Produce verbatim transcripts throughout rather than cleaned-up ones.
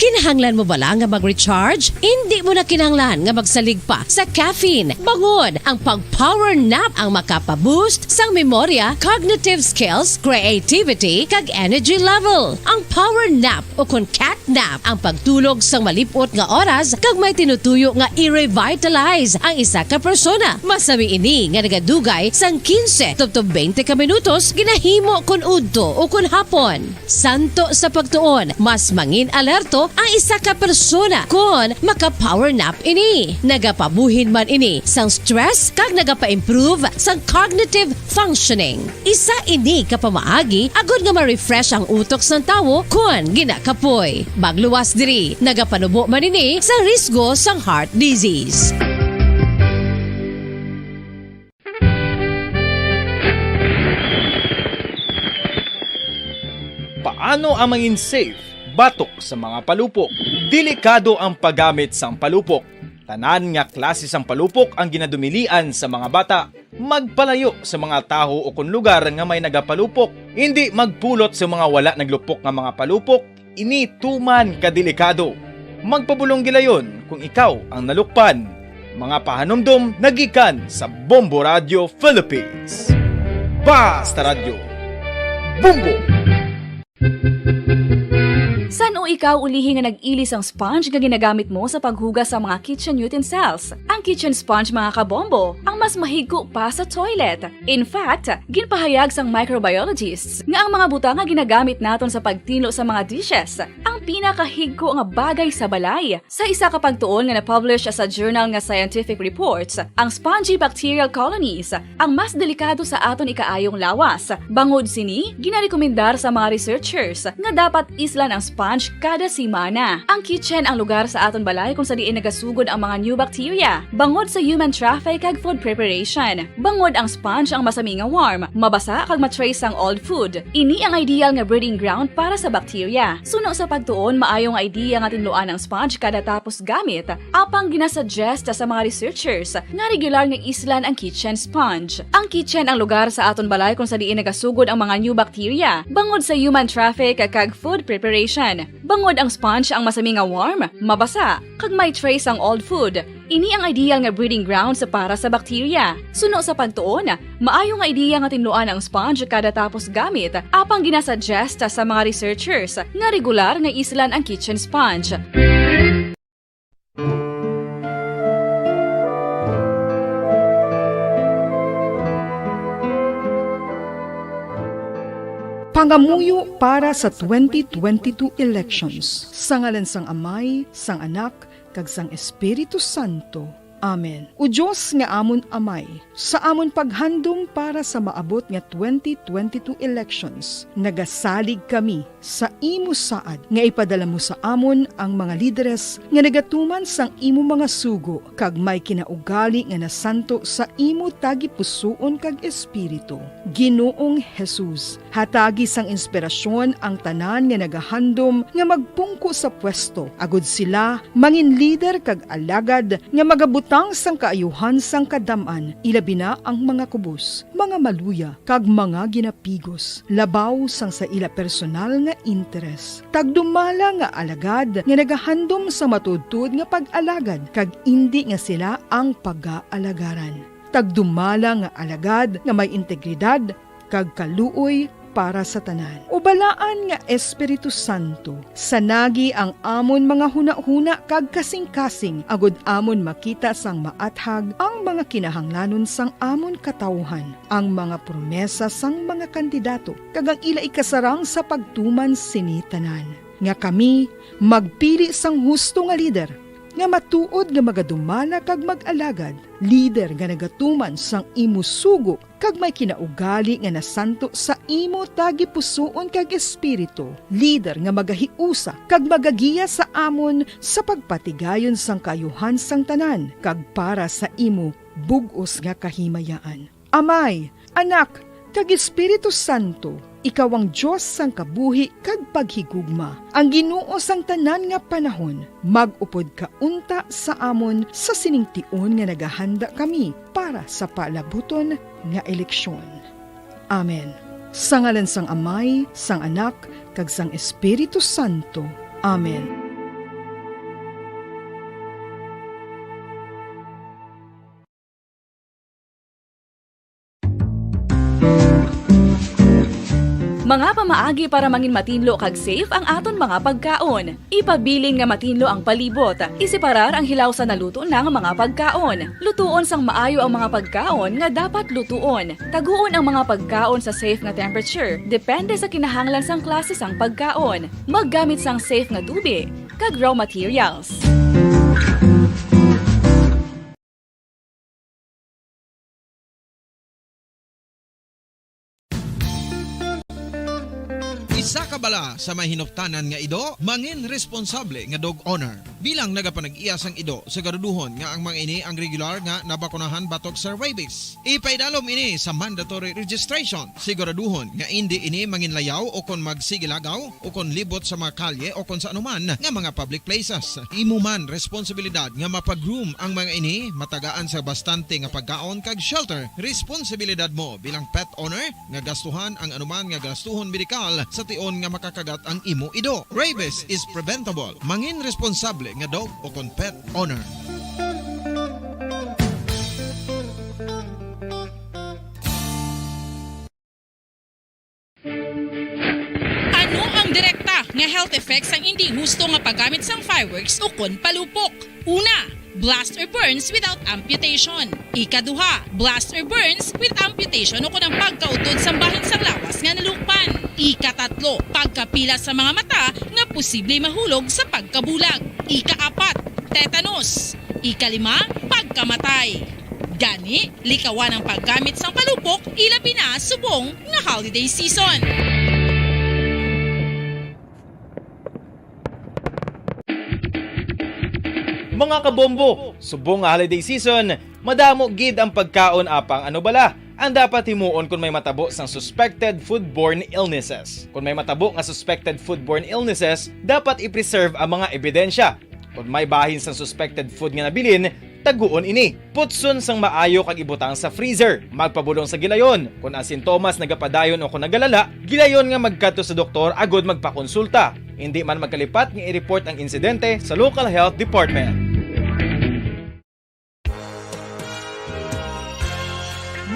Kinahanglan mo bala nga mag-recharge? Indi mo na kinahanglan nga magsalig pa sa caffeine. Bangod ang pag-power nap ang makapa-boost sang memorya, cognitive skills, creativity, kag energy level. Ang power nap o kon cat nap ang pagtulog sang malip-ot nga oras kag may tinutuyo nga i-revitalize ang isa ka persona. Masami ini nga nagadugay sang quince tubtob twenty ka minutos ginahimo kon udto o kon hapon. Santo sa pagtuon, mas mangin alerto ang isa ka persona kon maka-power nap ini. Nagapabuhin man ini sang stress kag nagapa-improve sang cognitive functioning. Isa ini ka pamaagi agod nga ma-refresh ang utok sang tawo kon ginakapoy. Magluwas diri, nagapanubo man ini sa risgo sang heart disease. Paano ang mangin safe batok sa mga palupok? Delikado ang paggamit sang palupok. Tanan nga klase sang palupok ang ginadumilian sa mga bata. Magpalayo sa mga tawo o kon lugar nga may nagapalupok. Indi magpulot sa mga wala naglupok nga mga palupok. Ini tuman ka delikado. Magpabulong gilayon kung ikaw ang nalukpan. Mga pahanumdom nagikan sa Bombo Radio Philippines. Basta Radyo, Bombo! San-o ikaw ulihi nga nag-ili sang sponge nga ginagamit mo sa paghugas sa mga kitchen utensils? Ang kitchen sponge, mga kabombo, ang mas mahigko pa sa toilet. In fact, ginpahayag sang microbiologists nga ang mga butang nga ginagamit naton sa pagtinlo sa mga dishes ang pinakahigko nga bagay sa balay. Sa isa ka pagtuon nga na-publish sa journal nga Scientific Reports, ang spongy bacterial colonies ang mas delikado sa aton ikaayong lawas. Bangod sini, ginarekomendar sa mga researchers nga dapat islan ang sponge kada semana. Ang kitchen ang lugar sa aton balay kung sa diin nagasugod ang mga new bacteria, bangod sa human traffic kag food preparation. Bangod ang sponge ang masami nga warm, mabasa kag ma-trace ang old food. Ini ang ideal nga breeding ground para sa bacteria. Suno sa pagtuon, maayo nga idea nga tinluan ang sponge kada tapos gamit, apang ginasuggest sa mga researchers nga regular nga islan ang kitchen sponge. Ang kitchen ang lugar sa aton balay kung sa diin nagasugod ang mga new bacteria, bangod sa human traffic kag food preparation. Bangod ang sponge ang masami nga warm, mabasa, kag may trace ang old food, ini ang ideal nga breeding grounds para sa bacteria. Suno sa pagtuon, maayo nga ideya nga tinluan ang sponge kada tapos gamit, apang ginasuggest sa mga researchers nga regular nga islan ang kitchen sponge. Pangamuyo para sa twenty twenty-two elections. Sa ngalan sang Amay, sang Anak, kag sang Espiritu Santo. Amen. O Dios nga amon Amay, sa amon paghandom para sa maabot nga twenty twenty-two elections, nagasalig kami sa imo saad nga ipadala mo sa amon ang mga lideres nga nagatuman sang imo mga sugo kag may kinaugali nga nasanto sa imo tagipusoon kag espiritu. Ginoong Jesus, hatagi sang inspirasyon ang tanan nga nagahandom nga magpungko sa pwesto, agud sila mangin lider kag alagad nga magabutang sang kaayuhan sang kadam-an, ilabi na ang mga kubos, mga maluya, kag mga ginapigos, labaw sang sa ila personal nga interes. Tagdumala nga alagad nga nagahandom sa matuodtuod nga pag-alagad, kag indi nga sila ang pagaalagarang. Tagdumala nga alagad nga may integridad kag kaluoy para sa tanan. O Balaan nga Espiritu Santo, sanagi ang amon mga hunahuna kag kasingkasing, agud amon makita sang maathag ang mga kinahanglanon sang amon katawuhan, ang mga promesa sang mga kandidato, kag ang ila ikasarang sa pagtuman sini tanan, nga kami magpili sang husto nga lider, nga matuod nga magadumala kag mag-alagad, lider nga nagatuman sang imo sugo kag may kinaugali nga nasanto sa imo tagipusoon kag espiritu, lider nga magahiusa kag magagiya sa amon sa pagpatigayon sang kaayuhan sang tanan kag para sa imo bug-os nga kahimayaan. Amay, Anak, kag Espiritu Santo, ikaw ang Dios sang kabuhi kag paghigugma, ang Ginoo sang tanan nga panahon. Mag-upod ka unta sa amon sa sining tion nga nagahanda kami para sa palabuton nga eleksyon. Amen. Sa ngalan sang Amay, sang Anak, kag sang Espiritu Santo. Amen. Mga pamaagi para mangin matinlo kag safe ang aton mga pagkaon. Ipabilin nga matinlo ang palibot. Iseparar ang hilaw sa naluto na nga mga pagkaon. Lutuon sang maayo ang mga pagkaon nga dapat lutuon. Taguon ang mga pagkaon sa safe nga temperature, depende sa kinahanglan sang klase sang pagkaon. Maggamit sang safe nga tubi kag raw materials. Isa ka bala sa may hinuptanan nga ido, mangin responsable nga dog owner. Bilang nagapanag-iya sang ido, siguraduhon nga ang mga ini ang regular nga nabakunahan batok sa rabies. Ipaidalom ini sa mandatory registration. Siguraduhon nga indi ini manginlayaw o kon magsigilagaw o kon libot sa mga kalye o kon sa anuman nga mga public places. Imo man responsibilidad nga mapag-groom ang mga ini, matagaan sa bastante nga pagkaon kag shelter. Responsibilidad mo bilang pet owner nga gastuhan ang anuman nga gastuhon medikal sa tion nga makakagat ang imo ido. Rabies is preventable. Mangin responsable nga dog o kon pet owner. Ano ang direkta nga health effects sang indi husto nga paggamit sang fireworks ukon palupok? Una, blast or burns without amputation. Ikaduha, blast or burns with amputation ukon ang pagkautod sang bahin sang lawas nga nalukpan. Ikatatlo, pagkapila sa mga mata nga posible mahulog sa pagkabulag. Ikaapat, tetanus. Ikalima, pagkamatay. Gani, likawan ang paggamit sang palupok, ilabi na subong nga holiday season. Mga kabombo, subong nga holiday season, madamo gid ang pagkaon apang ano bala ang dapat himuon kon may matabo sang suspected foodborne illnesses. Kon may matabo nga suspected foodborne illnesses, dapat i-preserve ang mga ebidensya. Kon may bahin sang suspected food nga nabilin, taguon ini. Putson sang maayo kag ibutang sa freezer. Magpabulong sa gilayon. Kon ang sintomas nagapadayon o kon nagalala, gilayon nga magkadto sa doktor agud magpakonsulta. Indi man magkalipat nga i-report ang insidente sa local health department.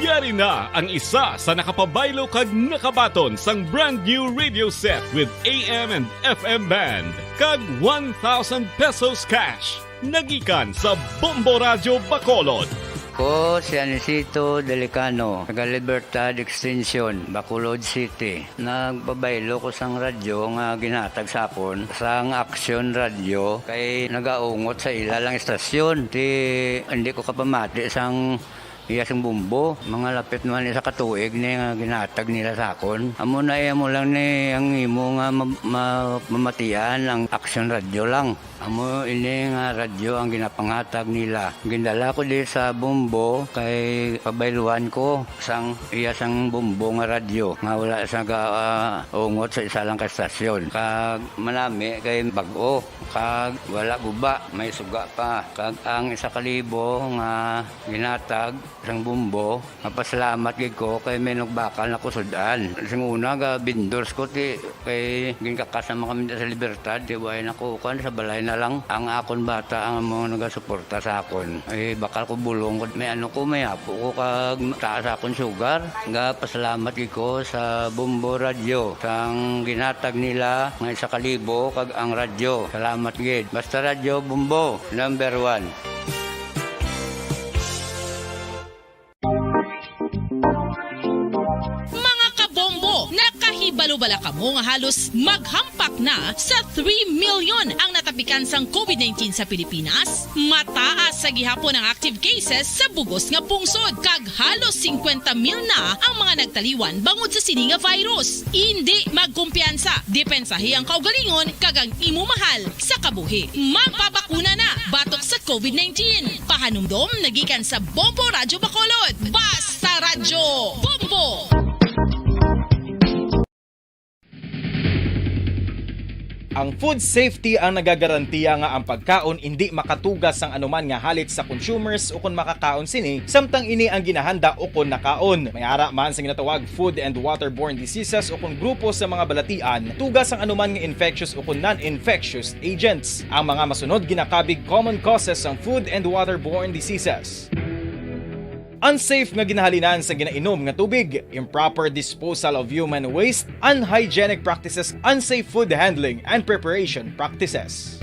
Yari na ang isa sa nakapabaylo kag nakabaton sang brand new radio set with A M and F M band kag one thousand pesos cash. Nagikan sa Bombo Radyo Bacolod. Ko si Anisito Delicano, taga Libertad Extension, Bacolod City. Nagpabaylo ko sang radyo nga ginhatag sa akon sang Action Radyo kay nagaungot sa ila lang istasyon. Ti, hindi ko kapamati sang iya sing bumbo. Mga lapit naman isa ka tuig ni nga ginhatag nila sa akon. Amo na iya mo lang ni ang imo nga ma-, ma-, mamatian ang Action Radyo lang. Amo ini nga radyo ang ginapanghatag nila. Gindala ko di sa bumbo kay pabayluhan ko sang iya sang bumbo nga radyo nga wala sa ga, ah, ungot sa isa lang ka estasyon. Kag manami kay bag-o kag wala guba, may suga pa. Kag ang isa ka libo nga ginhatag sang bumbo, mapasalamat gid ko kay may nagbakal na ko sud-an. Sing una, ga-vendors ko, ti, kay ginkakas naman kami sa Libertad, ti, way na ko, kuwan, sa balay na lang. Ang akon bata, ang mga nagasuporta sa akon. Eh, bakal ko bulong, may ano ko, may apo ko, kag taas akon sugar. Ga, pasalamat gid ko sa Bombo Radyo, sang ginhatag nila nga isa ka libo, kag ang radyo. Salamat gid. Basta Radyo Bombo, number one. Mga kabombo, nakahibalo bala kamo nga halos maghampak na sa three million ang natapikan sang COVID nineteen sa Pilipinas? Mataas sa gihapon ang active cases sa bugos nga pungsod, kag halos singkwenta mil na ang mga nagtaliwan bangod sa sini nga virus. Indi magkumpiyansa, depensahi ang kaugalingon kag ang imo mahal sa kabuhi. Magpabakuna na batok sa COVID nineteen. Pahanumdom nagikan sa Bombo Radyo Bacolod. Basta Radyo Bombo! Ang food safety ang nagagarantiya nga ang pagkaon indi makatugas sang anuman nga halit sa consumers ukon makakaon sini, samtang ini ang ginahanda ukon nakaon. May ara man sa ginatawag food and waterborne diseases ukon grupo sa mga balatian, tugas ang anuman nga infectious ukon non-infectious agents. Ang mga masunod ginakabig common causes sang food and waterborne diseases. Unsafe nga ginahalinan sa ginainom nga tubig, improper disposal of human waste, unhygienic practices, unsafe food handling and preparation practices.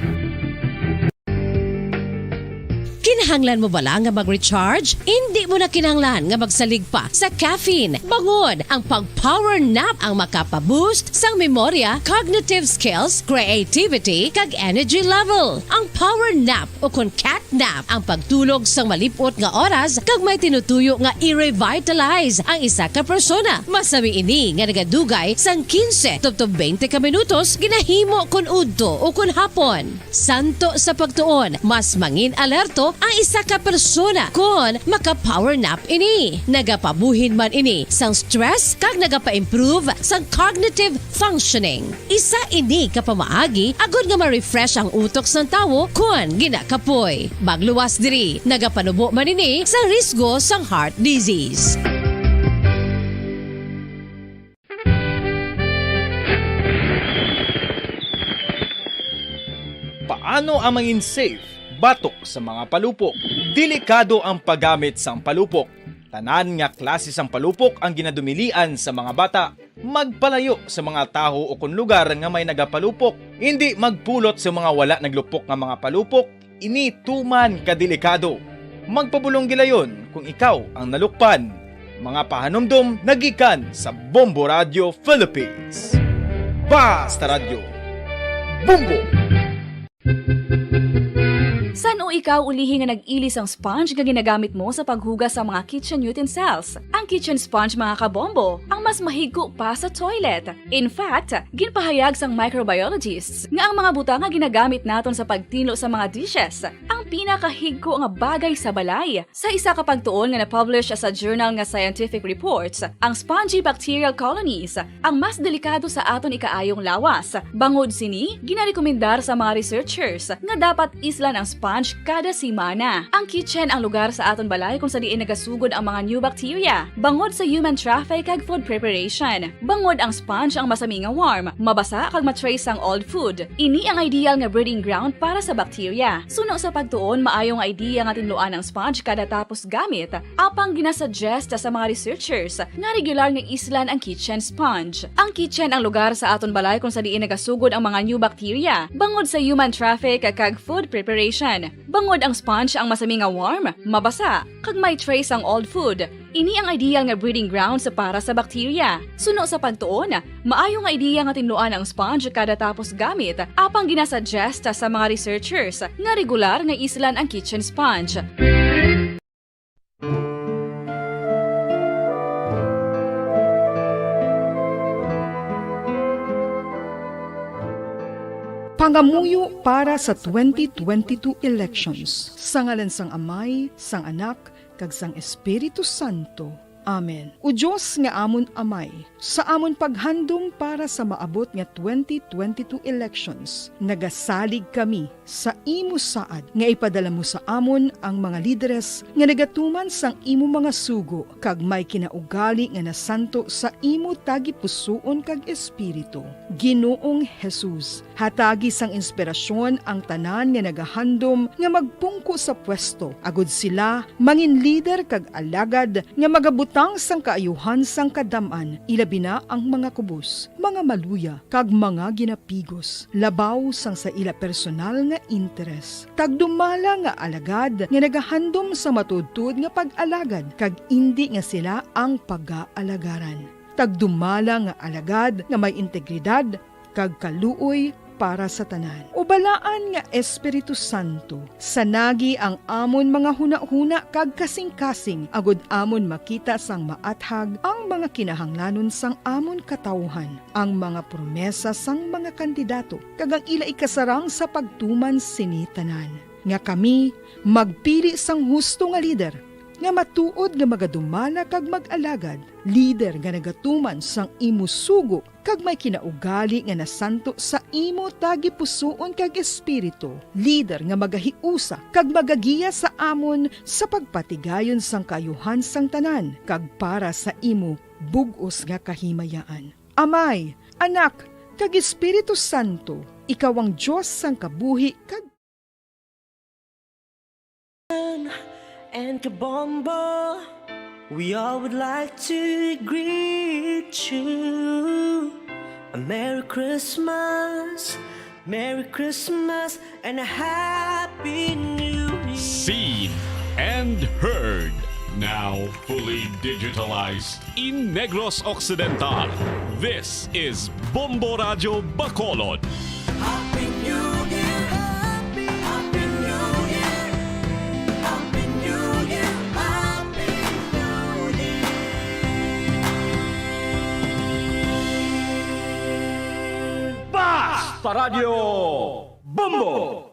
Kinahanglan mo bala nga mag-recharge? Indi mo na kinahanglan nga magsalig pa sa caffeine. Bangod ang pag-power nap ang makapa-boost sang memorya, cognitive skills, creativity, kag energy level. Ang power nap o kon cat nap ang pagtulog sang malip-ot nga oras kag may tinutuyo nga i-revitalize ang isa ka persona. Masami ini nga nagadugay sang quince tubtob twenty ka minutos ginahimo kon udto o kon hapon. Santo sa pagtuon, mas mangin-alerto ang isa ka persona kon maka-power nap ini. Nagapabuhin man ini sang stress kag nagapa-improve sang cognitive functioning. Isa ini ka pamaagi agod nga ma-refresh ang utok sang tawo kon ginakapoy. Magluwas diri, nagapanubo man ini sang risgo sang heart disease. Paano ang mangin safe batok sa mga palupok? Delikado ang paggamit sang palupok. Tanan nga klase sang palupok ang ginadumilian sa mga bata. Magpalayo sa mga tawo o kon lugar nga may nagapalupok. Indi magpulot sa mga wala naglupok nga mga palupok. Ini tuman ka delikado. Magpabulong gilayon kung ikaw ang nalukpan. Mga pahanumdom nagikan sa Bombo Radio Philippines. Basta Radyo, Bombo! San-o ikaw ulihi nga nag-ili sang sponge nga ginagamit mo sa paghugas sa mga kitchen utensils? Ang kitchen sponge, mga kabombo, ang mas mahigko pa sa toilet. In fact, ginpahayag sang microbiologists nga ang mga butang nga ginagamit naton sa pagtinlo sa mga dishes ang pinakahigko nga bagay sa balay. Sa isa ka pagtuon nga na-publish sa journal nga Scientific Reports, ang spongy bacterial colonies ang mas delikado sa aton ikaayong lawas. Bangod sini, ginarekomendar sa mga researchers nga dapat islan ang sponge kada semana. Ang kitchen ang lugar sa aton balay kung sa diin nagasugod ang mga new bacteria, bangod sa human traffic kag food preparation. Bangod ang sponge ang masami nga warm, mabasa kag ma-trace ang old food. Ini ang ideal nga breeding ground para sa bacteria. Suno sa pagtuon, maayo nga idea nga tinluan ang sponge kada tapos gamit, apang ginasuggest sa mga researchers nga regular nga islan ang kitchen sponge. Ang kitchen ang lugar sa aton balay kung sa diin nagasugod ang mga new bacteria, bangod sa human traffic kag food preparation. Bangod ang sponge ang masami nga warm, mabasa, kag may trace ang old food, ini ang ideal nga breeding grounds para sa bacteria. Suno sa pagtuon, maayo nga idea nga tinluan ang sponge kada tapos gamit, apang ginasuggest sa mga researchers nga regular nga islan ang kitchen sponge. Pangamuyo para sa twenty twenty-two elections. Sa ngalan sang Amay, sang Anak, kag sang Espiritu Santo. Amen. O Dios nga amon Amay, sa amon paghandom para sa maabot nga twenty twenty-two elections, nagasalig kami sa imo saad nga ipadala mo sa amon ang mga lideres nga nagatuman sang imo mga sugo kag may kinaugali nga nasanto sa imo tagipusoon kag espiritu. Ginoong Jesus, hatagi sang inspirasyon ang tanan nga nagahandom nga magpungko sa pwesto, agod sila mangin lider kag alagad nga magabutang sang kaayuhan sang kadam-an, ilabi na ang mga kubos, mga maluya, kag mga ginapigos, labaw sang sa ila personal nga interes. Tagdumala nga alagad nga nagahandom sa matuodtuod nga pag-alagad, kag indi nga sila ang pagaalagarang. Tagdumala nga alagad nga may integridad kag kaluoy para sa tanan. O Balaan nga Espiritu Santo, sanagi ang amon mga hunahuna kag kasingkasing, agod amon makita sang maathag ang mga kinahanglanon sang amon katawuhan, ang mga promesa sang mga kandidato, kag ang ila ikasarang sa pagtuman sini tanan, nga kami magpili sang husto nga lider, nga matuod nga magadumala kag mag-alagad, lider nga nagatuman sang imo sugo, kag may kinaugali nga nasanto sa imo tagipusoon kag espiritu, lider nga magahiusa kag magagiya sa amon sa pagpatigayon sang kaayuhan sang tanan, kag para sa imo bug-os nga kahimayaan. Amay, Anak, kag Espiritu Santo, ikaw ang Dios sang kabuhi kag And Kabombo. We all would like to greet you a Merry Christmas, Merry Christmas, and a Happy New Year. Seen and heard, now fully digitalized in Negros Occidental. This is Bombo Radyo Bacolod. Happy New Year! Happy, Happy New Year! Happy New Year! Happy New Year! Basta Radyo Bombo!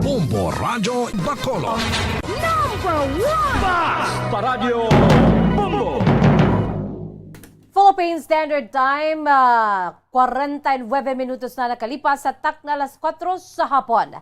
Bombo Radyo Bacolod. Number one! Basta Radyo Bombo! Philippine Standard Time, ah, kwarenta y nuebe minutos na nakalipas sa takna alas kuwatro sa hapon.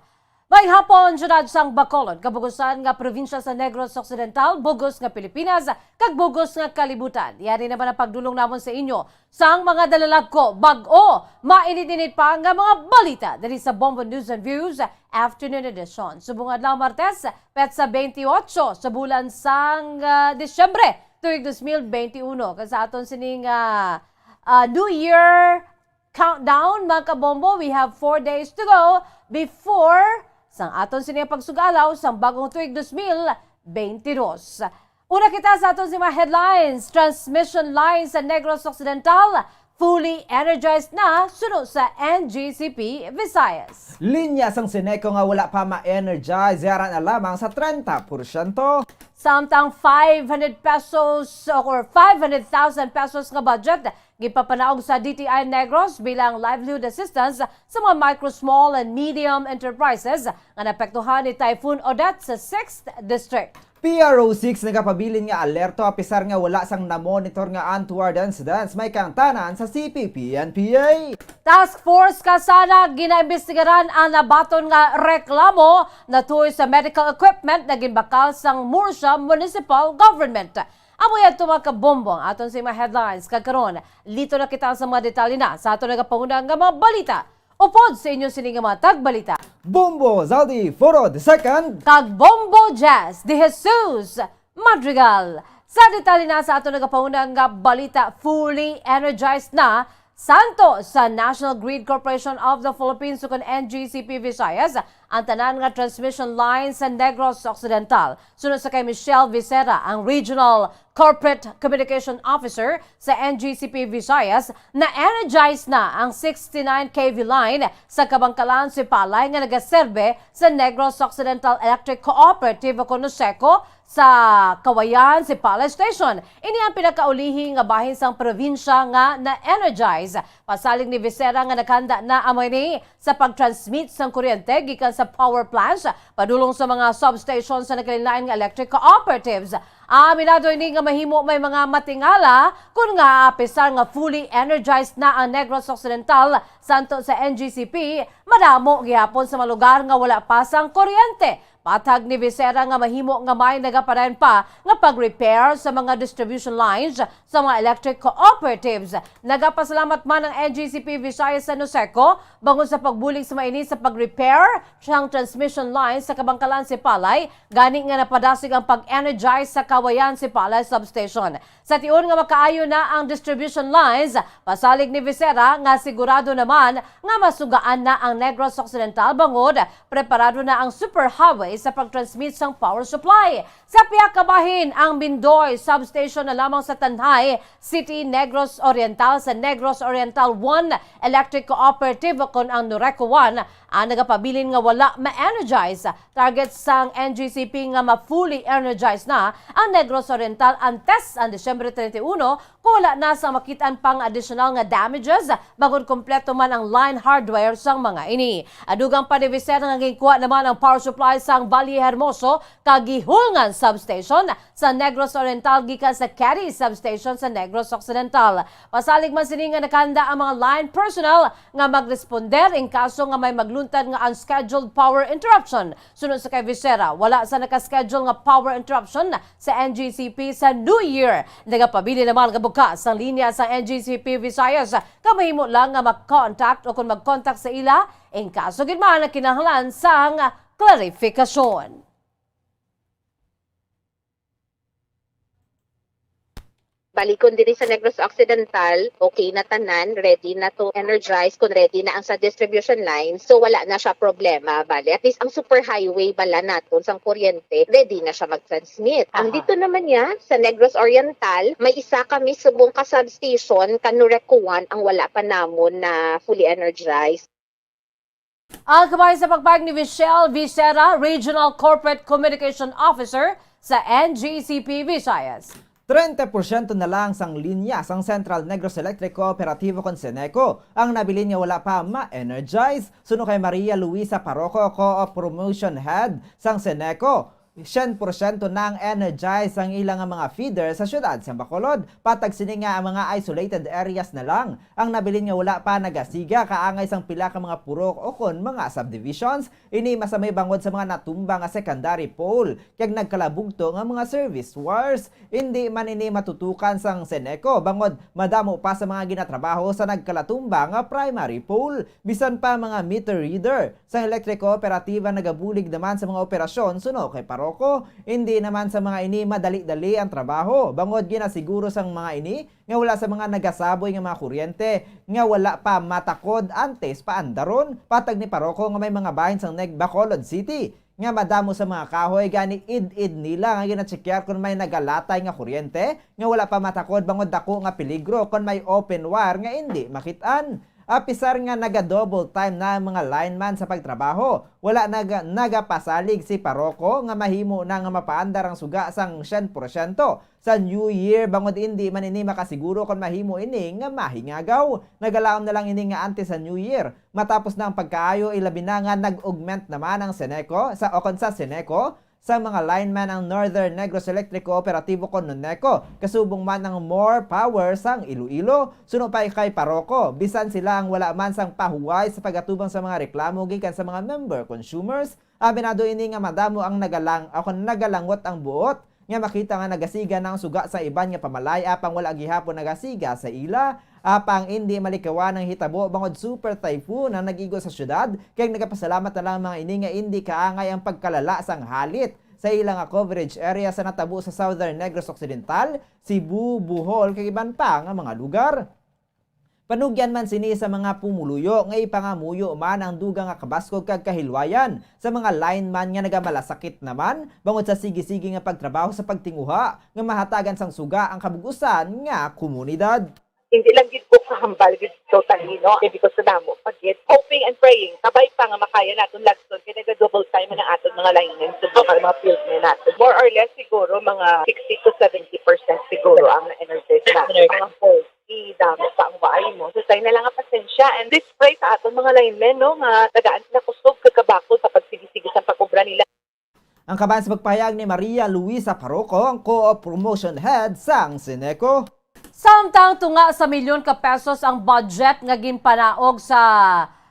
Maayong hapon, siyudad sang Bacolod, kabugusan nga probinsya sa Negros Occidental, bugos nga Pilipinas, kag bugos nga kalibutan. Yari naman ang pagdulong namon sa inyo sang mga dalalagko, bag-o, mainit-init pa nga mga balita diri sa Bombo News and Views Afternoon Edition. Subong adlaw, Martes, petsa twenty-eight sa bulan sang, ah, Disyembre, tuig dos mil benti uno. Kag sa aton sining, ah, ah, New Year countdown, mga kabombo, we have four days to go before sang aton sini pagsugalaw sang bagong tuig dos mil benti dos. Una kita sa aton sini mga headlines. Transmission lines sa Negros Occidental fully energized na, suno sa N G C P Visayas. Linya sang Ceneco nga wala pa ma-energize, yara na lamang sa trenta porsyento. Samtang five hundred pesos or five hundred thousand pesos nga budget gipapanaog sa D T I Negros bilang livelihood assistance sa mga micro, small, and medium enterprises nga naapektuhan ni Typhoon Odette sa Sixth District. P R O six nagapabilin nga alerto apisar nga wala sang na-monitor nga untoward incidents may kaangtanan sa C P P and P A. Task Force Kasana ginaimbestigaran ang nabaton nga reklamo natuoy sa medical equipment na ginbakal sang Murcia Municipal Government. Amo yadto, mga kabombo, ang aton sa mga headlines. Kag karon, lito na kita sa mga detalye na sa aton nagapanguna nga mga balita. Upod sa inyo sini nga mga tagbalita, Bombo Zaldi Foro the second. Kag Bombo Jazz de Jesus Madrigal. Sa detalye na sa aton nagapanguna nga balita, fully energized na santo sa National Grid Corporation of the Philippines, ukon N G C P Visayas, ang tanan nga transmission line sa Negros Occidental. Suno sa kay Michelle Vicera, ang Regional Corporate Communication Officer sa N G C P Visayas, na-energize na ang sixty-nine K V line sa Kabangkalan, Sipalay nga nagaserbe sa Negros Occidental Electric Cooperative o kon NOCECO sa Kawayan, Sipalay Station. Ini ang pinakaulihi nga bahin sang probinsya nga na-energize. Pasalig ni Vicera nga nakahanda na amo ini sa pag-transmit sang kuryente gikan sa power plants padulong sa mga substation sa nagkalain-lain nga electric cooperatives. Aminado ini nga mahimo may mga matingala kon nga apisar nga fully energized na ang Negros Occidental, santo sa N G C P, madamo gihapon sa mga lugar nga wala pa sang kuryente. Patag ni Vicera nga mahimo nga may nagapadayon pa nga pag-repair sa mga distribution lines sa mga electric cooperatives. Nagapasalamat man ang N G C P Visayas sa NOCECO bangod sa pagbulig sa mga ini sa pag-repair sang transmission lines sa Kabangkalan, Sipalay, gani nga napadasig ang pag-energize sa Kawayan, Sipalay Substation. Sa tion nga makaayo na ang distribution lines, pasalig ni Vicera nga sigurado naman nga masugaan na ang Negros Occidental bangod preparado na ang superhighway sa pag-transmit sang power supply. Sa pihak ka bahin, ang Bindoy Substation na lamang sa Tanjay City, Negros Oriental, sa Negros Oriental One Electric Cooperative, kon ang NORECO One, ang nagapabilin nga wala ma-energize. Target sang N G C P nga ma-fully energize na ang Negros Oriental antes ang Disyembre treinta y uno, kon wala na sang makit-an pang additional nga damages, bangod kompleto man ang line hardware sang mga ini. Adugang pa ni Vicera nga ginkuha naman ang power supply sang Valle Hermoso kag Gihulngan Substation sa Negros Oriental gikan sa Keri Substation sa Negros Occidental. Pasalig man sini nga nakahanda ang mga line personnel nga magresponder in kaso nga may magluntad nga unscheduled power interruption. Suno sa kay Vicera, wala sa naka-schedule nga power interruption sa N G C P sa New Year. Nagapabilin naman nga bukas ang linya sa N G C P Visayas, nga mahimo lang nga mag-contact o kon mag-contact sa ila in kaso gid man nga kinahanglan sang klarifikasyon. Bali, kung diri sa Negros Occidental, okay na tanan, ready na to energize, kung ready na ang sa distribution line, so wala na siya problema. Bali, at least ang superhighway bala naton sang kuryente, ready na siya mag-transmit. Ang Aha. dito naman niya, sa Negros Oriental, may isa kami subong ka substation, Canureco one, ang wala pa namon na fully energized. Ang kabahin sa pagpahayag ni Michelle Vicera, Regional Corporate Communication Officer sa N G C P Visayas. Treinta porsyento na lang sang linya sang Central Negros Electric Cooperativo kon CENECO ang nabilin nga wala pa ma-energize. Suno kay Maria Luisa Paroco, Co-op Promotion Head sang CENECO, syen porsyento nang energize ang ila nga mga feeder sa siyudad sang Bacolod. Patag sini nga ang mga isolated areas na lang ang nabilin nga wala pa nagasiga kaangay sang pila ka mga purok o kon mga subdivisions. Ini masamay bangod sa mga natumba nga secondary pole kag nagkalabugto nga mga service wires. Indi man ini matutukan sang CENECO bangod madamo pa sa mga ginatrabaho sa nagkalatumba nga primary pole. Bisan pa mga meter reader sa elektriko kooperatiba nagabulig naman sa mga operasyon suno kay Paroco. Indi naman sa mga ini madali-dali ang trabaho bangod ginasiguro sang mga ini nga wala sa mga nagasaboy nga mga kuryente nga wala pa matakod antes paandaron. Patag ni Paroco nga may mga bahin sang Neg Bacolod City nga madamo sa mga kahoy, gani id-id nila nga ginachekyar kon may nagalatay nga kuryente nga wala pa matakod bangod dako nga peligro kon may open wire nga indi makit-an. Apisar nga naga-double time na ang mga lineman sa pagtrabaho, wala naga-, nagapasalig si Paroco nga mahimo na nga mapaandar ang suga sang syen porsyento sa New Year, bangod indi man ini makasiguro kon mahimo ini nga mahingagaw. Nagalaom na lang ini nga antes sa New Year, matapos na ang pagkaayo, ilabi na nga nag-augment naman ang CENECO sa, o kon sa CENECO, sa mga lineman ang Northern Negros Electric Cooperativo kon NONECO, kasubong man ang More Power sang Iloilo. Suno pa kay Paroco, bisan sila ang wala man sang pahuway sa pagatubang sa mga reklamo gikan sa mga member consumers, aminado ini nga madamo ang nagalang-, o kon nagalangot ang buot nga makita nga nagasiga na ang suga sa iban nga pamalay apang wala gihapon nagasiga sa ila. Apang indi malikawan ang hitabo bangod super typhoon ang nag-igo sa syudad, kag nagapasalamat na lang mga ini nga indi kaangay ang pagkalala sang halit sa ila nga coverage area sa natabo sa Southern Negros Occidental, Cebu, Bohol, kag iban pa nga mga lugar. Panugyan man sini sa mga pumuluyo nga ipangamuyo man ang dugang nga kabaskog kag kahilwayan sa mga lineman nga nagamalasakit naman bangod sa sige-sige nga pagtrabaho sa pagtinguha nga mahatagan sang suga ang kabug-usan nga komunidad. Hindi lang gid ko kahambal gid totally, no? Kay because sa damo pa gid. Hoping and praying, kabay pa nga makaya naton lagson kay naga-double time man ang aton mga linemen, subong ang mga field men naton. More or less siguro mga sixty to seventy percent siguro ang na-energize naton. Mga forty, damo pa ang waay mo. So, tayo na lang ang pasensya and please pray sa aton mga linemen, no, nga tagaan sila kusog kag kabakod sa pagsigi-sige sa pag-obra nila. Ang kabahin sa pagpahayag ni Maria Luisa Paroco, ang Co-op Promotion Head sang CENECO. Samtang tunga sa milyon ka pesos ang budget nga ginpanaog sa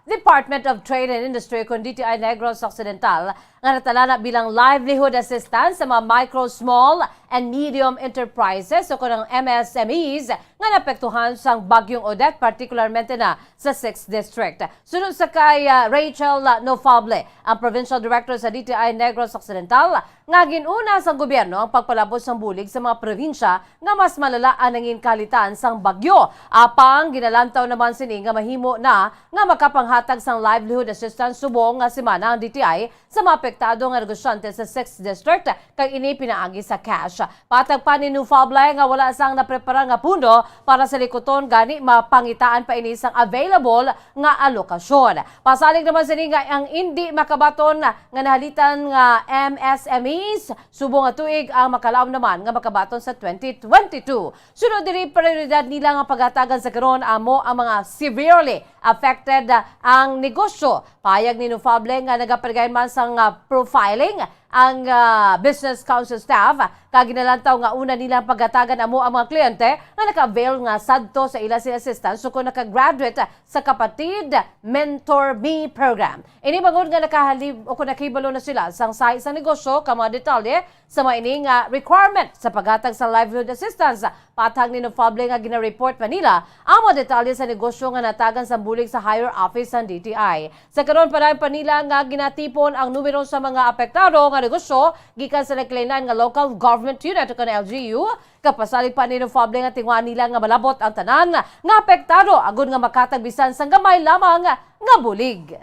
Department of Trade and Industry kon D T I Negros Occidental nga natalana bilang livelihood assistance sa mga micro, small, and medium enterprises o kon ang M S M Es nga naapektuhan sang Bagyong Odette, partikularmente na sa Sixth District. Suno sa kay, ah, Rachel, ah, Nofable, ang Provincial Director sa D T I Negros Occidental, nga gin-una sang gobyerno ang pagpalabot sang bulig sa mga probinsya nga mas malala ang nangin kahalitan sang bagyo. Apang ginalantaw naman sini nga mahimo na nga makapanghatag sang livelihood assistance subong nga semana ang D T I sa mga apektado nga negosyante sa Sixth District, kag ini pinaagi sa cash. Patag pa ni Nofable nga wala sang naprepara nga pundo para sa likuton, gani mapangitaan pa ini sang available nga alokasyon. Pasalig naman sini nga ang indi makabaton nga nahalitan nga M S M Es subong nga tuig ang makalaom naman nga makabaton sa twenty twenty-two. Sunod diri, prioridad nila nga paghatagan sa karon amo ang mga severely affected, ah, ang negosyo. Pahayag ni Nofable nga nagapadayon man sang, ah, profiling ang, ah, Business Council staff Kag ginalantaw nga una nila paghatagan amo ang mga kliyente nga naka-avail nga sadto sa ila sing assistance ukon naka-graduate sa Kapatid Mentor Me Program. Ini bangod nga nakahalib-, o kung nakahibalo na sila sang sahi sang negosyo kag mga detalye sa mga ini nga requirement sa paghatag sa livelihood assistance. Patag ni Nofable nga gina-report pa nila ang mga detalye sa negosyo nga natagan sang bulig sa higher office sang D T I. Sa karon, padayon pa nila nga ginatipon ang numero sa mga apektado nga negosyo gikan sa nagkalain-lain nga local government unit o kon L G U. Kapasalig pa ni Nofable nga tinguhaan nila nga malabot ang tanan nga apektado agod nga makatag bisan sang gamay lamang nga bulig.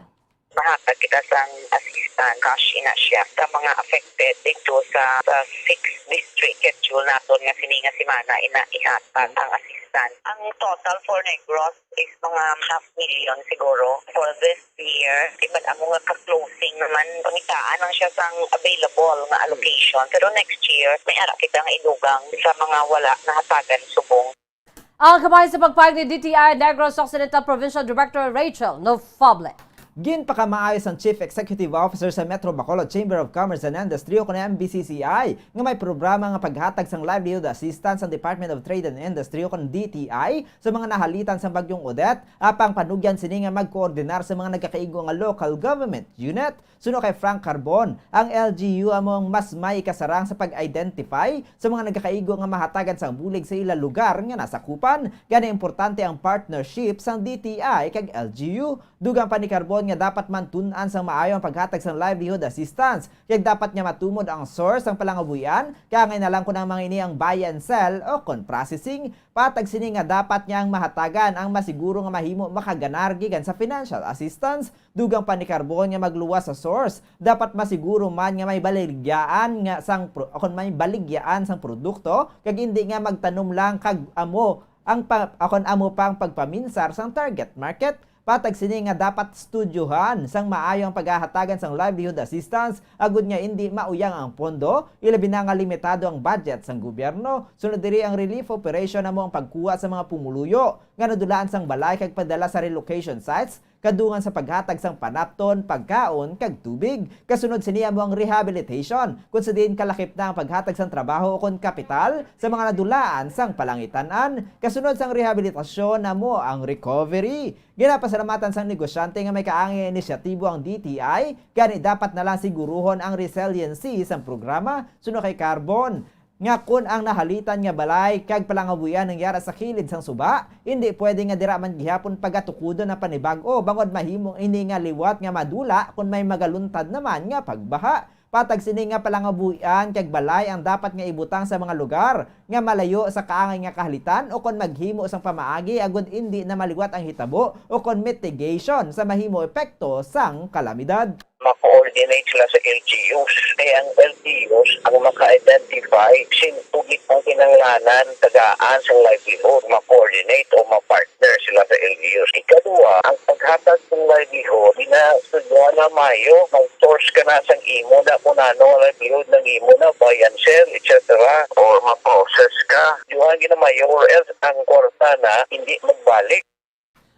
Mahatag kita sang assistance, cash ina siya, sa mga affected dito sa, sa six district. Schedule naton nga sini nga semana ina ihatag ang assistance. Ang total for Negros is mga half million siguro for this year. Iban amo nga ka-closing naman, pangitaan lang siya sang available nga allocation. Pero next year, may ara kita nga idugang sa mga wala nahatagan subong. Ang kabahin sa pagpahayag ni D T I Negros Occidental Provincial Director Rachel Nofable. Ginpakamaayo sang Chief Executive Officer sa Metro Bacolod Chamber of Commerce and Industry o kon M B C C I nga may programa nga paghatag sang livelihood assistance ang Department of Trade and Industry o kon D T I sa mga nahalitan sang Bagyong Odette, apang panugyan sini nga magkoordinar sa mga nagakaigo nga local government unit. Suno kay Frank Carbon, ang L G U amo ang mas may ikasarang sa pag-identify sa mga nagakaigo nga mahatagan sang bulig sa ila lugar nga nasakupan. Gani, importante ang partnership sang D T I kag L G U. Dugang pa ni Carbon nga dapat man tun-an sang maayo ang paghatag sang livelihood assistance, kag dapat nga matumod ang source sang palangabuhian, kaangay na lang kon ang mga ini ang buy and sell o kon processing. Patag sini nga dapat nga ang mahatagan ang masiguro nga mahimo makaganar gikan sa financial assistance. Dugang pa ni Carbon nga magluwas sa source, dapat masiguro man nga may baligyaan nga sang pro-, kon may baligyaan sang produkto, kag indi nga magtanom lang kag amo ang pa-, kon amo pang pagpaminsar sang target market. Patag sini nga dapat estudyohan sang maayo ang paghahatagan sang livelihood assistance agud nga indi mauyang ang pondo, ilabi na nga limitado ang budget sang gobyerno. Sunod diri, ang relief operation amo ang pagkuha sa mga pumuluyo nga nadulaan sang balay kag padala sa relocation sites, kadungan sa paghatag sang panapton, pagkaon, kag tubig. Kasunod sini amo ang rehabilitation, kung sa diin kalakip na ang paghatag sang trabaho ukon kapital sa mga nadulaan sang palangitan-an. Kasunod sang rehabilitasyon amo ang recovery. Ginapasalamatan sang negosyante nga may kaangay nga inisyatibo ang D T I, gani dapat na lang siguruhon ang resiliency sang programa, suno kay Carbon, nga kon ang nahalitan nga balay kag palangabuhian nangyara sa kilid sang suba, indi pwede nga dira man gihapon pagatukudon ang panibag-o, bangod mahimo ini nga liwat nga madula kon may magaluntad naman nga pagbaha. Patag sini nga palangabuhian kag balay ang dapat nga ibutang sa mga lugar nga malayo sa kaangay nga kahalitan ukon maghimo sang pamaagi agud indi na maliwat ang hitabo ukon mitigation sa mahimo epekto sang kalamidad. Ma-coordinate sila sa L G Us. Kay ang L G Us ang maka-identify sin tugit ang kinahanglanan tagaan sang livelihood, ma-coordinate o ma-partner sila sa L G Us. Ikaduha, ang paghatag sang livelihood, ginastudyohan na maayo, mag-source ka na sang imo na kung ano ang livelihood ng imo na, buy and sell, et cetera. Or ma-process ka. Duha ginamayo, or else ang kwarta na hindi magbalik.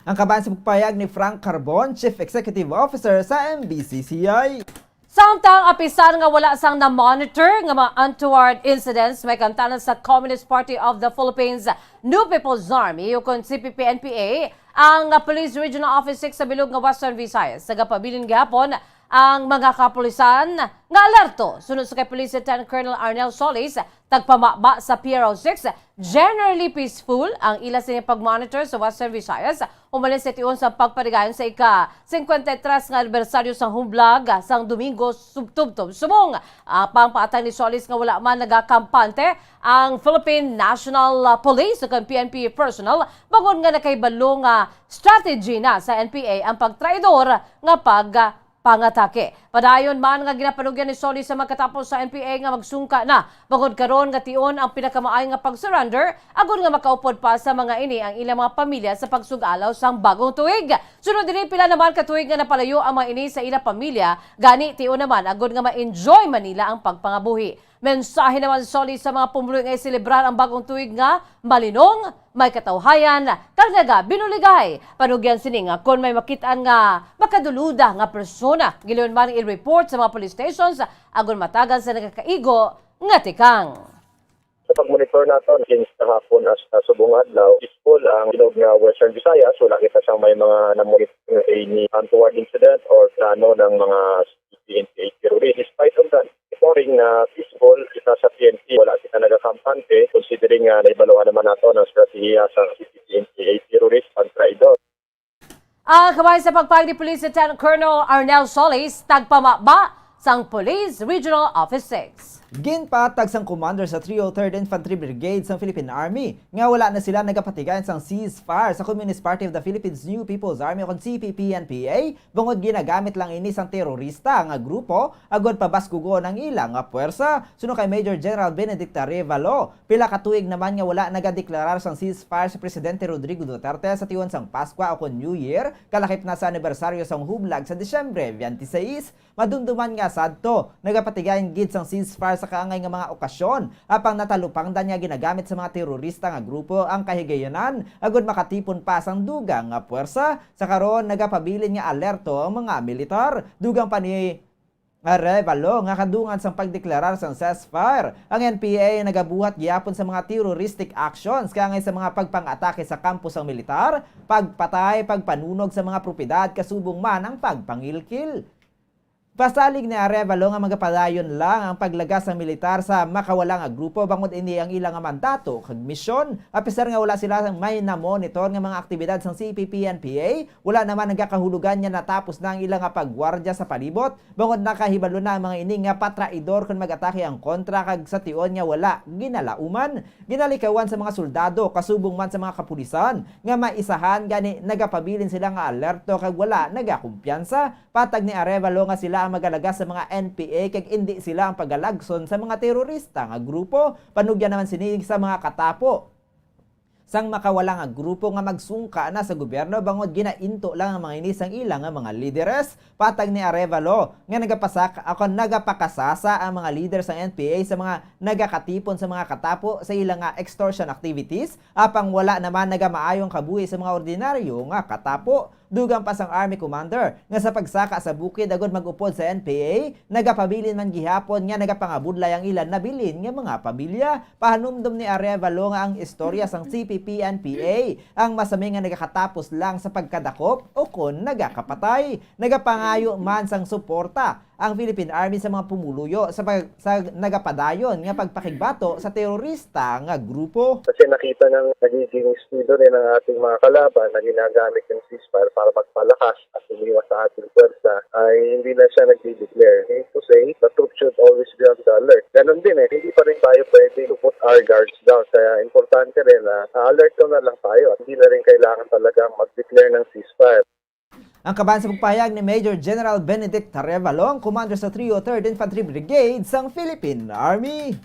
Ang kabahin sa pagpahayag ni Frank Carbon, Chief Executive Officer sa M B C C I. Samtang apisan nga wala sang na-monitor nga mga untoward incidents, may kantanan sa Communist Party of the Philippines, New People's Army, ukon C P P N P A, ang Police Regional Office six sa bilog nga Western Visayas. Nagapabilin gihapon ang mga kapulisan nga alerto. Sunod sa kay Police Lieutenant Colonel Arnel Solis, tagpamaba sa P R O six, generally peaceful ang ila sini pag-monitor sa Western Visayas, umalin sa tion sa pagpaligayon sa ika-singkwenta y tres nga anibersaryo sang humlag sang Domingo sub-, tubtob subong. Apang patag ni Solis nga wala man nagakampante ang Philippine National Police o kang P N P personnel, bangod nga nakahibalo nga strategy na sa N P A ang pagtraidor nga pag pangatake. Padayon man nga ginapanugyan ni Solis sa magkatapos sa N P A nga magsungka na, bangod karon nga tion ang pinakamaayo nga pag-surrender, agod nga makaupod pa sa mga ini ang ilang mga pamilya sa pagsug-alaw sang bagong tuig. Sunod diri, pila naman ka tuig nga napalayo ang mga ini sa ilang pamilya, gani tion naman agod nga ma-enjoy man nila ang pagpangabuhi. Mensahe naman ni Solis sa mga pumuluyo nga iselebrar ang bagong tuig nga malinong, may katawhayan, kag nagabinuligay. Panugyan sini nga kon may makit-an nga makaduluda nga persona, gilayon man i-report sa mga police stations agon matagan sa nagakaigo nga tikang. Sa pag-monitor naton, since kahapon hasta subong adlaw, peaceful ang Ilog nga Western Visayas. Wala kita sang may mga na-monitor any untoward incident or plano ng mga C P P N P A terrorist. Despite of that, according na peaceful kita sa P N P, wala kita nagakampante, considering nga naibaluhan naman nato ang estratehiya sa C P P N P A terrorist pagtraidor. Ang kabahin sa pagpahayag ni Police Lieutenant Colonel Arnel Solis, tagpamaba sang Police Regional Office six. Ginpatag sang commander sa three oh third Infantry Brigade sang Philippine Army nga wala na sila nagapatigayon sang ceasefire sa Communist Party of the Philippines New People's Army o kon C P P N P A, bangod ginagamit lang ini sang terorista nga grupo agod pabaskugon ang ila nga puwersa. Suno kay Major General Benedict Arevalo, pila ka tuig naman nga wala nagadeklarar sang ceasefire si Presidente Rodrigo Duterte sa tion sang Paskwa o kon New Year, kalakip na sa anibersaryo sang hublag sa Disyembre twenty-six. Madumduman nga sadto, nagapatigayon gid sang ceasefire sa kaangay nga mga okasyon, apang natalupangdan nga ginagamit sa mga terorista nga grupo ang kahigayonan agud makatipon pa sang dugang nga puwersa. Sa karon, nagapabilin nga alerto ang mga militar. Dugang pa ni Arevalo nga kadungan sang pagdeklarar sang ceasefire, ang N P A nagabuhat gihapon sa mga terroristic actions kaangay sa mga pagpang-atake sa kampo sang militar, pagpatay, pagpanunog sa mga propiedad kasubong man ang pagpangilkil. Pasalig ni Arevalo nga magapadayon lang ang paglagas sang militar sa makawala nga grupo bangod ini ang ila nga mandato kag misyon. Apisar nga wala sila may namonitor nga mga aktibidad sang C P P N P A, wala naman nagakahulugan nga natapos na ang ila nga paggwardya sa palibot, bangod nakahibalo na ang mga ini nga patraidor kon mag-atake ang kontra kag sa tion nga wala ginalauman. Ginalikawan sa mga soldado kasubong man sa mga kapulisan nga maisahan gani nagapabilin sila nga alerto kag wala nagakumpiyansa. Patag ni Arevalo nga sila ang magalagas sa mga N P A kag indi sila ang pagalagson sa mga terorista nga grupo. Panugyan naman sini sa mga katapo sang makawala nga grupo nga magsungka na sa gobyerno bangod ginainto lang ang mga ini sang ila nga mga lideres. Patag ni Arevalo nga nagapasak-, ako, nagapakasasa ang mga lider sang N P A sa mga nagakatipon sa mga katapo sa ila nga extortion activities, apang wala naman nagamaayong kabuhi sa mga ordinaryo nga katapo. Dugang pa sang Army Commander nga sa pagsaka sa bukid agud mag-upod sa N P A, nagapabilin man gihapon nga nagapangabudlay ang ila nabilin nga mga pamilya. Pahanumdom ni Arevalo nga ang istorya sang C P P N P A ang masami nga nagakatapos lang sa pagkadakop o kon nagakapatay. Nagapangayo man sang suporta ang Philippine Army sa mga pumuluyo sa pag-, sa nagapadayon nga pagpakigbato sa terorista nga grupo. Kasi nakita ng nagiging estido rin ng ating mga kalaban na ginagamit yung ceasefire para magpalakas at umiwas sa ating pwersa, ay hindi na siya nagdi-declare. Meaning to say, the troops should always be on the alert. Ganon din eh, hindi pa rin tayo pwede to put our guards down. Kaya importante rin na alert na lang tayo at hindi na rin kailangan talagang mag-declare ng ceasefire. Ang kaban sa pagpahayag ni Major General Benedict Tarevalong, commander sa three oh third Infantry Brigade sang Philippine Army.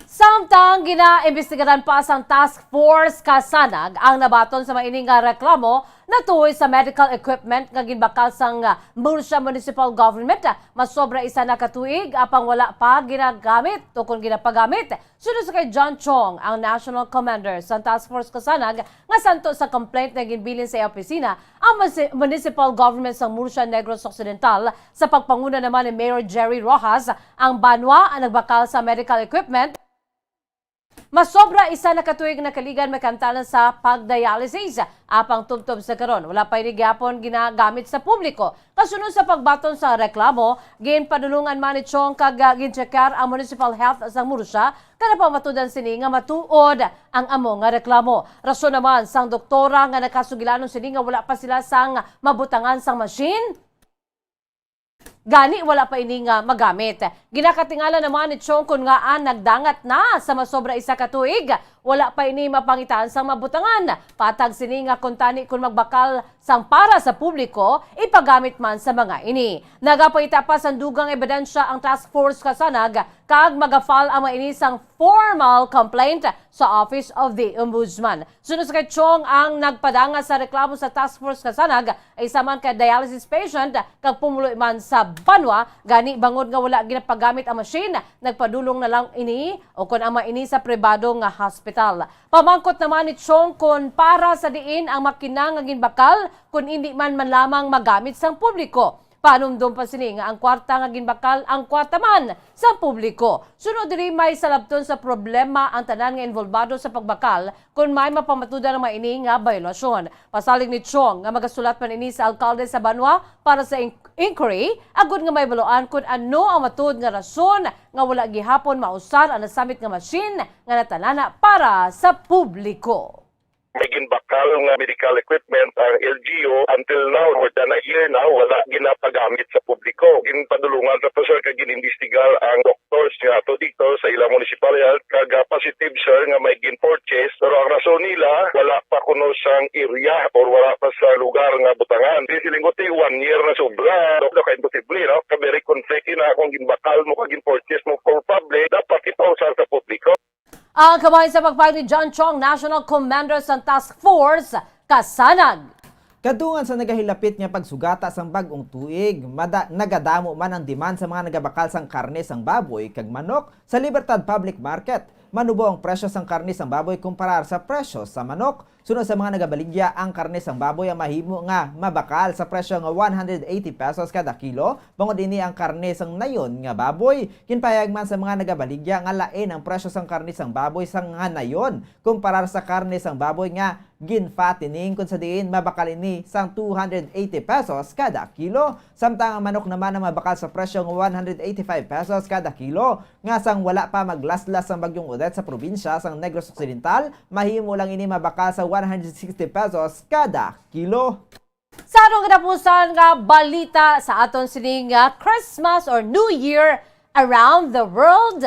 Samtang ginaimbestigaran pa sang Task Force Kasanag ang nabaton sa maini nga reklamo natuhoy sa medical equipment nga ginbakal sang Murcia Municipal Government, masobra isa na ka tuig apang wala pa ginagamit o kon ginapagamit. Suno sa kay John Chong, ang National Commander sang Task Force Kasanag, nga santo sa complaint nga ginbilin sa iya opisina ang musi-, Municipal Government sang Murcia, Negros Occidental, sa pagpanguna naman ni Mayor Jerry Rojas, ang banwa ang nagbakal sa medical equipment. Masobra isa na ka tuig na kaligan may kaantalan sa pagdialysis, apang tubtob sa karon wala pa ini gihapon ginagamit sa publiko. Kasunod sa pagbaton sa reklamo, ginpadulungan man ni Chong kag, ah, ginchekyar ang Municipal Health sang Murcia, kag napamatudan sini nga matuod ang amo nga reklamo. Rason naman sang doktora nga nakasugilanon sini nga wala pa sila sang mabutangan sang machine, gani wala pa ini nga magamit. Ginakatingala naman ni Chong kon ngaa nagdangat na sa masobra isa ka tuig, wala pa ini mapangitaan sang mabutangan. Patag sini nga kuntani kon magbakal sang para sa publiko, ipagamit man sa mga ini. Nagapangita pa sang dugang ebidensya ang Task Force Kasanag kag magafile ang mga ini sang formal complaint sa Office of the Ombudsman. Suno sa kay Chong, ang nagpadanga sa reklamo sa Task Force Kasanag ay isa man ka dialysis patient kag pumuluy man sa banwa, gani bangod nga wala ginapagamit ang machine, nagpadulong na lang ini o kon ama ini sa pribado nga hospital. Pamangkot naman ni Chong kon para sa diin ang makina nga ginbakal kon indi man man lamang magamit sang publiko. Panumdom pa sini nga ang kwarta nga ginbakal ang kwarta man sa publiko. Sunod diri, may salabton sa problema ang tanan nga involbado sa pagbakal kon may mapamatudan ang mga ini nga bayolasyon. Pasalig ni Chong nga magasulat man ini sa alkalde sa banwa para sa in- inquiry, agud nga may baluan kon ano ang matuod nga rason nga wala gihapon mausar ang nasamit nga machine nga natanana para sa publiko. May ginbakal nga medical equipment ang L G U. Until now, more than a year na, wala ginapagamit sa publiko. Ginpadulungan ra to, sir, kag ginimbestigar ang doctors nga ato dito sa ilang municipal health, kag, ah, positive, sir, nga may gin-purchase. Pero ang rason nila, wala pa kuno sang area or wala pa sa lugar nga butangan. Di siling ko, ti, one year na sobra. Doktor, ka imposible, no? Ka very conflict na kung ginbakal mo, kag gin-purchase mo for public, dapat ipausar sa publiko. Ang kabahin sa pagpahayag ni John Chong, National Commander sang Task Force Kasanag. Kadungan sa nagahilapit nga pagsugata sang bag-ong tuig, mada- nagadamo man ang demand sa mga nagabakal sang karne sang baboy kag manok sa Libertad Public Market. Manubo ang presyo sang karne sang baboy kumparar sa presyo sa manok. Suno sa mga nagabaligya, ang karne sang baboy ang mahimo nga mabakal sa presyo nga one hundred eighty pesos kada kilo. Bangod ini, ang karne sang nayon nga baboy ginpahayag man sa mga nagabaligya nga lain ang presyo sang karne sang baboy sang nga nayon kumparar sa karne sang baboy nga ginfatining, kun sa diin mabakal ini sang two hundred eighty pesos kada kilo. Samtang ang manok naman ang mabakal sa presyo nga one hundred eighty-five pesos kada kilo, nga sang wala pa maglaslas sang Bagyong Odette sa probinsya sang Negros Occidental, mahimo lang ini mabakal sa one hundred sixty pesos kada kilo. Sa atong katapusan nga balita sa aton sini nga Christmas or New Year around the world,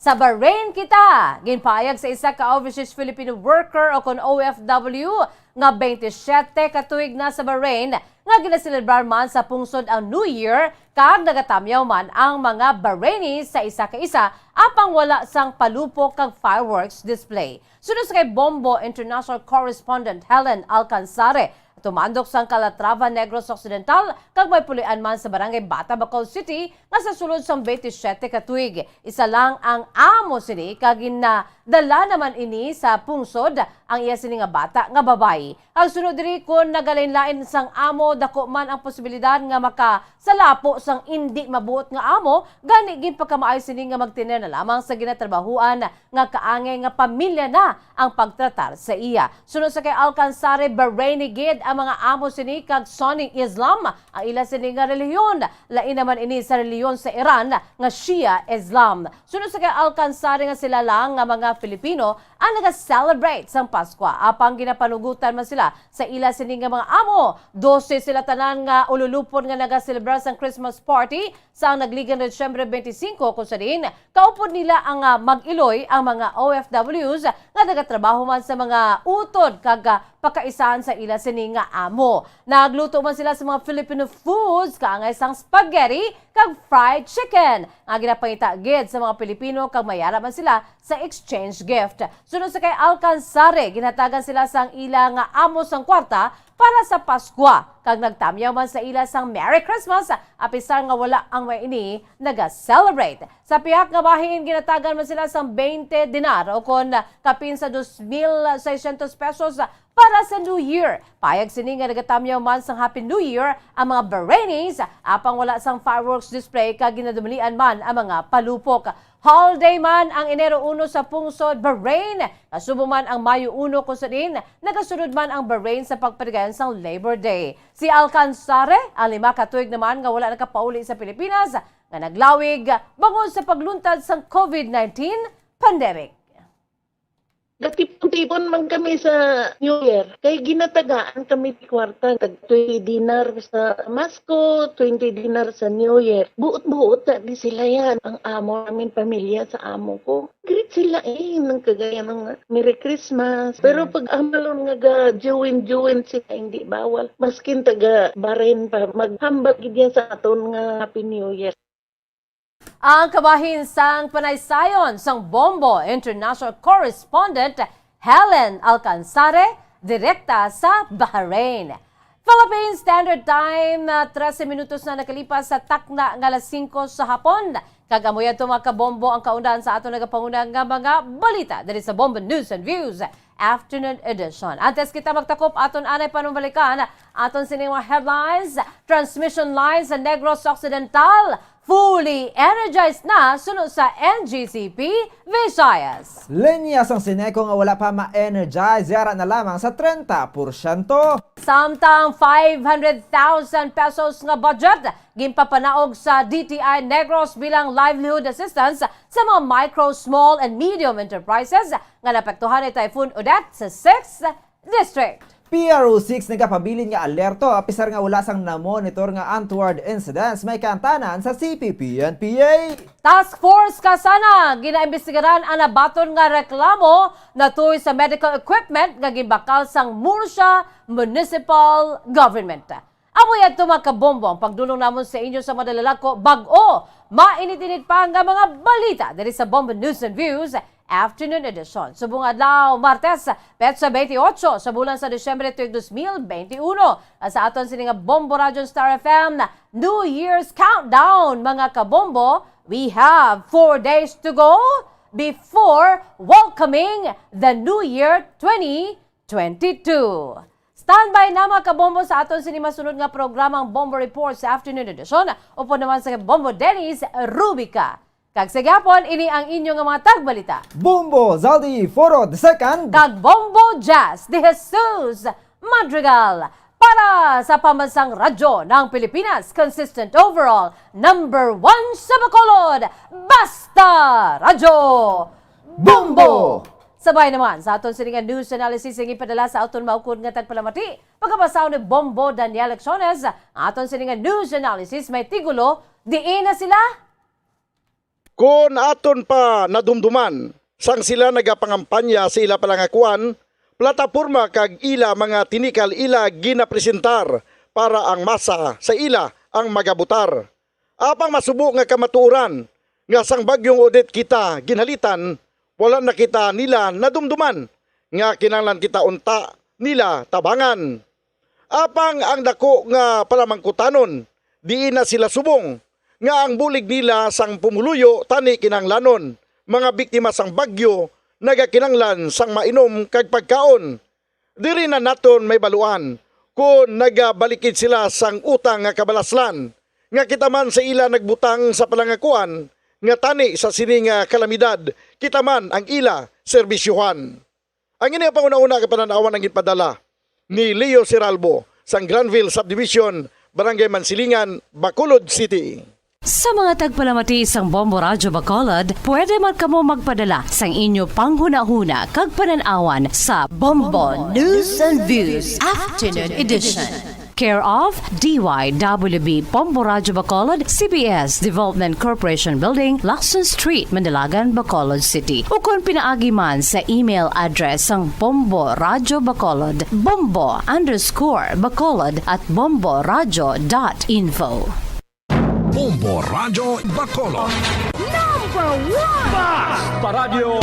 sa Bahrain kita. Ginpahayag sa isa ka overseas Filipino worker o kon O F W nga twenty-seven ka tuig na sa Bahrain nga ginaselebrar man sa pungsod ang New Year kag nagatamyaw man ang mga Bahrainis sa isa ka isa apang wala sang palupok kag fireworks display. Suno sa kay Bombo International Correspondent Helen Alcansare, tumandok sang Calatrava, Negros Occidental, kag may pulian man sa Barangay Bata, Bacol City, nga sa sulod sang twenty-seven ka tuig, isa lang ang amo sini kag ginadala naman ini sa pungsod ang iya sini nga bata nga babayi. Ang sunod diri, kon nagalain-lain sang amo, dako man ang posibilidad nga makasalapo sang indi mabuot nga amo, gani ginpakamaay sini nga magtener na lamang sa ginatrabahuan nga kaangay nga pamilya na ang pagtratar sa iya. Suno sa kay Alcansare, Bahraini gid ang mga amo sini kag Sunni Islam ang ila sini nga relihiyon. Lain naman ini sa relihiyon sa Iran nga Shia Islam. Suno sa kay Alcansare, nga sila lang nga mga Filipino ang naga-celebrate sang Paskwa, apang ginapanugutan man sila sa ila sini nga mga amo. Dose sila tanan nga ululupon nga nagaselebrar sang Christmas party sang nagliging Disyembre twenty-five, kung sa diin kaupod nila ang, ah, mag-iloy ang mga O F Ws nga nagatrabaho man sa mga utod kag, ah, pakaisahan sa ila sini nga amo. Nagluto man sila sa mga Filipino foods, kaangay sang spaghetti kag fried chicken, nga ginapangita gid sa mga Pilipino kag may ara man sila sa exchange gift. Suno sa kay Alcansare, ginhatagan sila sang ila nga amo sang kwarta para sa Paskwa, kag nagtamyaw man sa ila sang Merry Christmas, apisar nga wala ang may ini naga-celebrate. Sa pihak nga bahin, ginhatagan man sila sang twenty dinar, o kon kapin sa dos mil seiscientos pesos, para sa New Year. Pahayag sini nga nagatamyaw man sang Happy New Year ang mga Bahrainis, apang wala sang fireworks display kag ginadumalian man ang mga palupok. Holiday man ang Enero uno sa pungsod Bahrain, kasubo man ang Mayo uno, kung sa diin nagasunod man ang Bahrain sa pagpatigayon sang Labor Day. Si Alcansare, ang lima ka tuig naman nga wala nakapauli sa Pilipinas, nga naglawig bangod sa pagluntad sang COVID nineteen pandemic. Gatipon-tipon man kami sa New Year. Kay ginatagaan kami ti kwarta. Tag twenty dinar sa Pasko, twenty dinar sa New Year. Buot-buot na di sila yan. Ang amo namin pamilya sa amo ko. Greet sila eh, nang kagaya ng Merry Christmas. Pero pag amalon nga ga-join-join sila, hindi bawal. Maskin taga Bahrain pa, maghambal gid yan sa aton nga Happy New Year. Ang kabahin sang panaysayon sang Bombo International Correspondent Helen Alcansare, direkta sa Bahrain. Philippine Standard Time, ah, trese minutos na nakalipas sa takna nga alas singko sa hapon. Kag amo yadto, mga kabombo, ang kaundahan sa aton nagapanguna nga mga balita diri sa Bombo News and Views Afternoon Edition. Antes kita magtakop, aton anay panumbalikan aton sining mga headlines. Transmission lines sa Negros Occidental fully energized na suno sa N G C P Visayas. Linya sang Sineco nga wala pa ma-energize, yara na lamang sa trenta porsyento. Samtang five hundred thousand pesos nga budget ginpapanaog sa D T I Negros bilang livelihood assistance sa mga micro, small, and medium enterprises nga naapektuhan ni Typhoon Odette sa sixth District. P R O six nagapabilin nga alerto, apisar nga wala sang na-monitor nga untoward incidents may kaantanan sa C P P and P A. Task Force Kasana ginaimbestigaran ang nabaton nga reklamo natuy sa medical equipment nga ginbakal sang Murcia Municipal Government. Amo yadto, mga kabombo, ang pagdulong namon sa inyo sa madalalako bag-o, mainit-init pa nga mga balita diri sa Bombo News and Views Afternoon Edition. Subong adlaw, Martes, petsa twenty-eight sa bulan sa Disyembre tuig dos mil benti uno. Sa aton sini nga Bombo Radyo Star F M New Year's Countdown, mga kabombo, we have four days to go before welcoming the New Year twenty twenty-two. Standby na, mga kabombo, sa aton sini masunod nga programang Bombo Report sa Afternoon Edition, upod naman sa Bombo Dennis Rubica. Kag sa gihapon, ini ang inyo nga mga tagbalita, Bombo Zaldi Foro the second. Kag Bombo Jazz de Jesus Madrigal. Para sa Pambansang Radyo ng Pilipinas, consistent overall, number one sa Bacolod, Basta Radyo Bombo! Bombo! Sabay naman sa aton sini nga news analysis nga ipadala sa aton maukod nga tagpalamati, pagkabasa ni Bombo Daniel Lecciones. Aton sini nga news analysis may titulo, Diin na sila? Kon aton pa nadumduman, sang sila nagapangampanya sa ila palangakuan, plataporma kag ila mga tinikal ila ginapresentar para ang masa sa ila ang magabotar. Apang masubo nga kamatuoran nga sang Bagyong Odette kita ginhalitan, wala na kita nila nadumduman nga kinahanglan kita unta nila tabangan. Apang ang daku nga palamangkutanon, diin na sila subong nga ang bulig nila sang pumuluyo tani kinahanglanon, mga biktima sang bagyo nagakinahanglan sang mainom kag pagkaon. Diri na naton mahibaluan kon nagabalikid sila sang utang nga kabalaslan, nga kita man sa ila nagbutang sa palangakuan, nga tani sa sini nga kalamidad kita man ang ila serbisyohan. Ang ini nga panghunahuna kay panan-awan ang ginpadala ni Leo Siralbo sang Granville Subdivision, Barangay Mansilingan, Bacolod City. Sa mga tagpalamati sang Bombo Radyo Bacolod, pwede man kamo magpadala sang inyo panghunahuna kag panan-awan sa Bombo News and Views Afternoon Edition. Care of D Y W B Bombo Radyo Bacolod, C B S Development Corporation Building, Lacson Street, Manalagan, Bacolod City. Ukon pinaagi man sa email address sang Bombo Radyo Bacolod, bombo underscore bacolod at bombo radyo dot info. Bombo Radyo Bacolod. Number one! Basta Radyo!